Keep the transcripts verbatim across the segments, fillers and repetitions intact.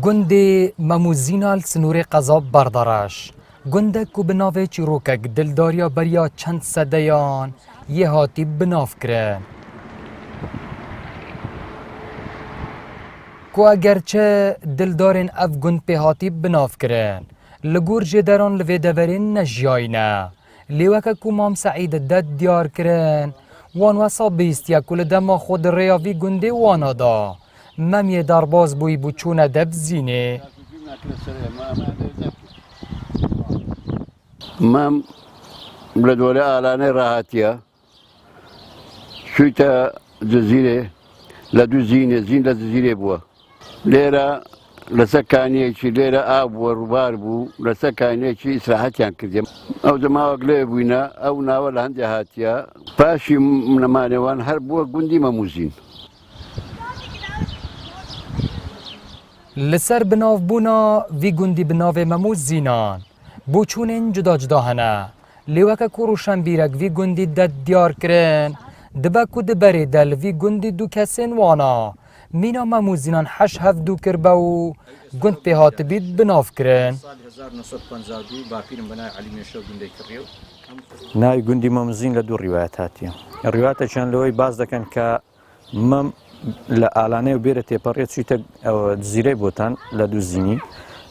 Gundê Memûzîna li sinûrê qeza Berdereş. Gundek ku bi navê çîrokek dildariya beriya çend sedeyan yê hatî bi nav kirin. Ku egerçe dildarên ev gund pê hatî bi nav kirin, li gor jêderan li vê deverê nejiyayî ne. Lê weke ku Mam Seîd de diyar kirin, wan wesa bihîstiye ku li dema xwe di rêya vî gundê wana da, Memiyê derbas bûyî bû çûne Debzînê. Mem li dorê Alanê rahatiye. Çûte Cizîrê, li dû Zînê, Zîn li Cizîrê bû. Lêre li ser kaniyekî, lêre av bû, rûbar bû, li ser kaniyekî îstirahetiyan kiriye. Ew di mawek lê bûyne, ew nawe li hindê hatiye. Paşî nemanê wan her bû gundî Memûzîn. Li ser binavbûna vî gundî bi navê Memûzînan, boçûnên cuda cuda hene. Lê weke ku rûşenbîrek vî gundî de diyar kirin, dibe ku di berê de li vî gundî du kesên wana mîna Memûzînan heş hev dû kiribe û gund pê hatibî bi nav kirin. Salê hezar neh sed û pêncî û du bapîrim bi navê Elî Meşo gundê kiriyo. Navê gundî Memûzîn li du rîwayet hatiye. Rîwayetekiyan li wê bas dikin ke Mem li Alanê û bêre têperê çûte, ew, Cizîrê Botan li dû Zînî.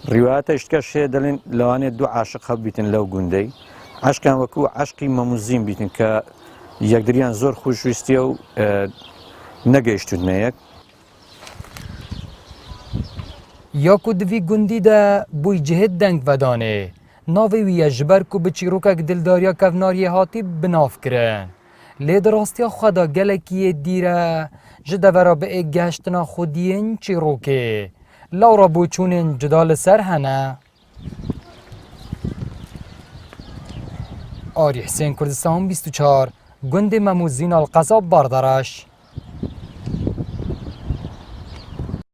Rîwayete îştke şê delên lewanê du aşiq hev bîtin lew gundey. Eşkan wekû eşqî Memûzîn bîtin ke yekdiriyan zor xweş wîstiye û, e, negehiştûtine yek. Ya ku di vî gundî de bûy cihê deng vedanê. Navê wî ye ji ber ku bi çîrokek dildariya kevnariyê hatî bi nav kirin. Lê di rastiya xwe de gelekî yê dîr e ji devera biê gehiştina xwediyên çîrokê. Lewra boçûnên cuda li ser hene. Arî Hisên, Kurdistan bîst û çar, gundê Memûzîna li qeza Bardereş.